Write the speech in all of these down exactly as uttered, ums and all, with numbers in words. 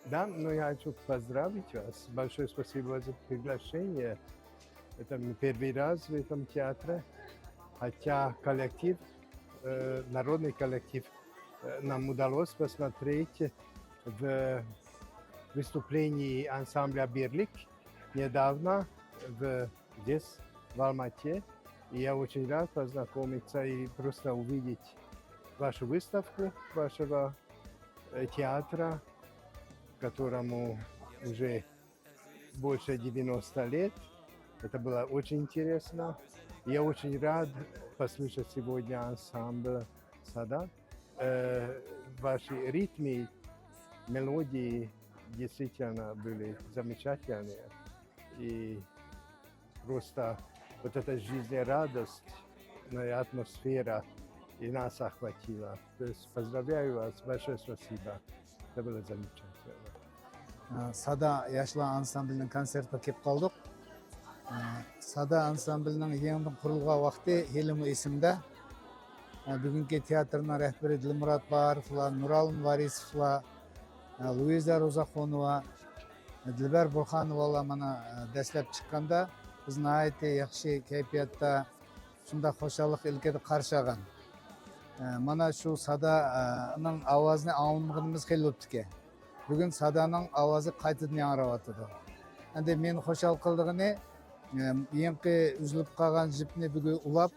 Да, ну я хочу поздравить вас. Большое спасибо за приглашение. Это не первый раз в этом театре. Хотя коллектив, э, народный коллектив, э, нам удалось посмотреть в выступлении ансамбля «Бирлик» недавно в, здесь, в Алмате. И я очень рад познакомиться и просто увидеть вашу выставку, вашего, э, театра, которому уже больше девяносто лет. Это было очень интересно. Я очень рад послушать сегодня ансамбль «Сада». Э, ваши ритмы, мелодии действительно были замечательные. И просто вот эта жизнерадостная атмосфера и нас охватила. То есть поздравляю вас, большое спасибо. Это было замечательно. سادا ياشلار ئانسامبلىنىڭ كونسېرتىغا كېلىپ قالدۇق. سادا ئانسامبلىنىڭ يېڭىدىن قۇرۇلغان ۋاقتى ھېلىمۇ ئېسىمدە. بۈگۈنكى تىياتىرنىڭ رەھبىرى دىلمۇرات باھاروفلار، نۇرئالىم ۋارىسوفلار، لۇئىزا روزاخونوۋا، دىلبەر بۇرخانوۋالار مانا دەسلەپ چىققاندا بىز ناھايىتى ياخشى كەيپىياتتا، شۇنداق خۇشاللىق ئىلكىدە قارشى ئالغان. مانا شۇ سادانىڭ ئاۋازىنى ئاڭلىمىغىنىمىز خېلى بوپتىكەن. بۈگۈن سادانىڭ ئاۋازى قايتىدىن ياڭراۋاتىدۇ. ئەمدى مېنى خۇشال قىلىدىغىنى، يېڭىقى ئۈزۈلۈپ قالغان جىپنى بۈگۈن ئۇلاپ،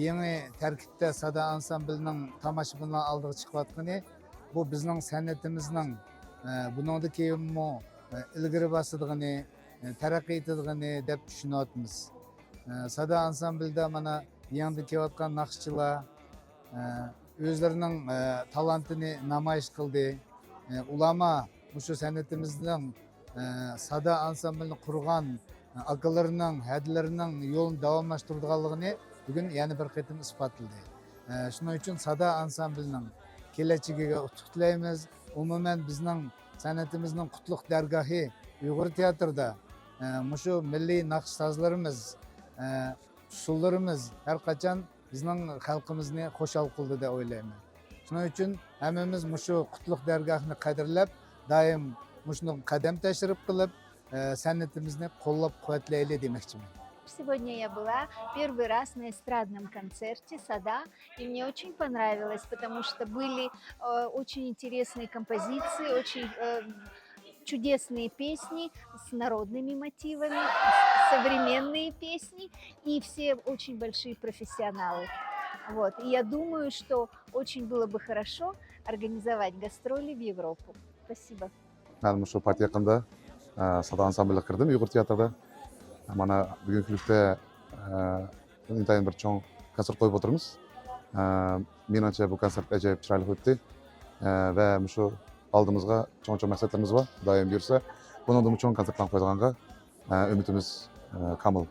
يېڭى تەركىبتە سادا ئانسامبلىنىڭ تاماشىبىنلار ئالدىغا چىقىۋاتقىنى، بۇ بىزنىڭ سەنئىتىمىزنىڭ بۇنىڭدىن كېيىنمۇ ئىلگىرى باسىدىغىنى، تەرەققىي ئېتىدىغىنى دەپ چۈشىنىۋاتىمىز. سادا ئانسامبلىدا مانا يېڭىدىن كېلىۋاتقان ناخشىچىلار ئۆزلىرىنىڭ تالانتىنى نامايىش قىلدى. ئۇلارمۇ مۇشۇ سەنئىتىمىزنىڭ سادا ئانسامبلىنى قۇرغان ئاكىلىرىنىڭ، ھەدىلىرىنىڭ يولىنى داۋاملاشتۇرىدىغانلىقىنى بۈگۈن يەنە بىر قېتىم ئىسپاتلىدى. شۇنىڭ ئۈچۈن سادا ئانسامبلىنىڭ كېلەچىكىگە ئۇتۇق تىلەيمىز. ئومۇمەن بىزنىڭ سەنئىتىمىزنىڭ قۇتلۇق دەرگاھى ئۇيغۇر تىياتىرىدا مۇشۇ مىللىي ناخشا سازلىرىمىز، ئۇسسۇللىرىمىز ھەر قاچان بىزنىڭ خەلقىمىزنى خۇشال قىلدى دەپ ئويلايمەن. شۇنىڭ ئۈچۈن ھەممىمىز مۇشۇ قۇتلۇق دەرگاھنى قەدىرلەپ، دائىم مۇشۇنىڭغا قەدەم تەشرىپ قىلىپ، سەنئىتىمىزنى قوللاپ قۇۋۋەتلەيلى دېمەكچىمەن. Сегодня я была первый раз на эстрадном концерте «Сада», и мне очень понравилось, потому что были э, очень интересные композиции, очень э, чудесные песни с народными мотивами, с- современные песни, и все очень большие профессионалы. Вот. И я думаю, что очень было бы хорошо организовать гастроли в Европу. Спасибо. مەن مۇشۇ پات يېقىندا سادا ئانسامبىلغا كىردىم ئۇيغۇر تىياتىرىدا. مانا بۈگۈنكى كۈنلۈكتە ئىنتايىن بىر چوڭ كونسېرت قويۇپ ئولتۇرىمىز. مېنىڭچە بۇ كونسېرت ئاجايىپ چىرايلىق ئۆتتى. ۋە مۇشۇ ئالدىمىزغا چوڭ چوڭ مەقسەتلىرىمىز بار، خۇدايىم بۇيرۇسا بۇنىڭدىنمۇ چوڭ كونسېرتلارنى قويىدىغانغا ئۈمىدىمىز كامىل.